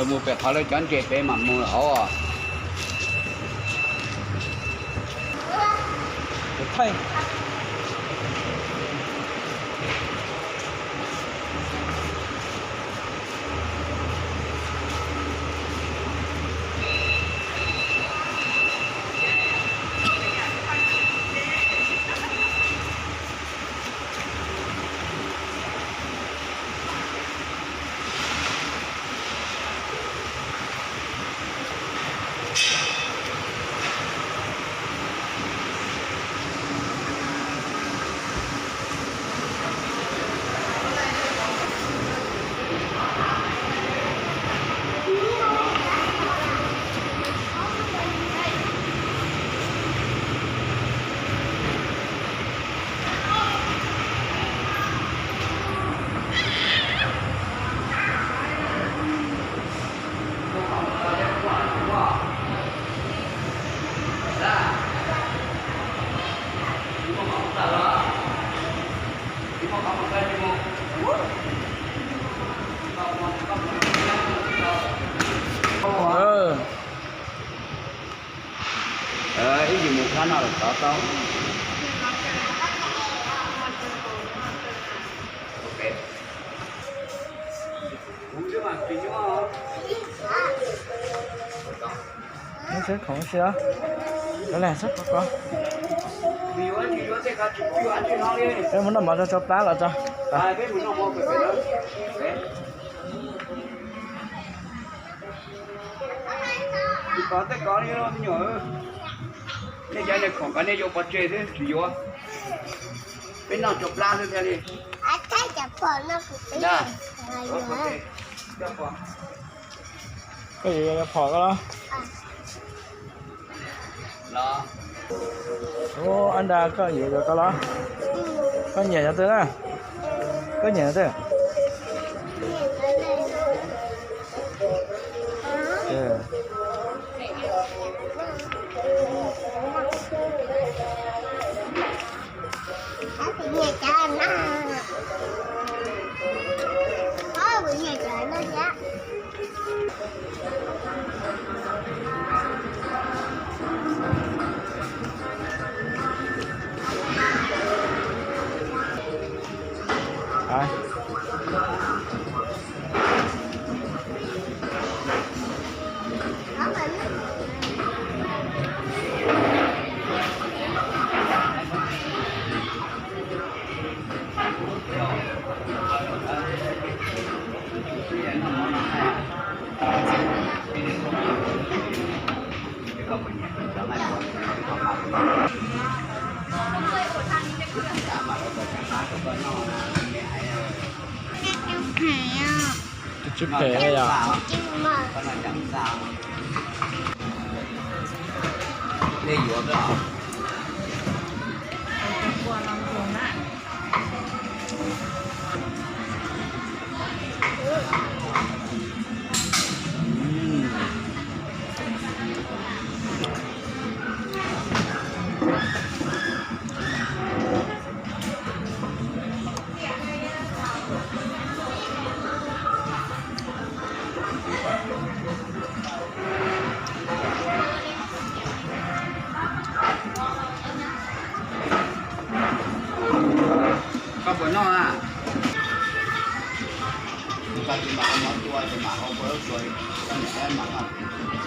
Mus pem qhov lawv cov ntses pem mam mus hauv os. Ib yim mus kab no los tod tau. Khoom si, cov lam sab ko ko. Peb mus noj mov tso, tso plab los tso. Nej cov niag khoom ko nej yuav pov tseg xwb tsis yuav. Peb noj tso plab xwb thiaj li. Koj yuav yuav phom koj los? Ub, Ab Nra, koj yuav yuav koj los? Koj nyiam cov twg na? Koj nyiam cov twg? Tsis phem yom? Koj puas noj a? Koj tsis mam ua mov tua ces mam ua pov lub tsua, koj niam mam noj.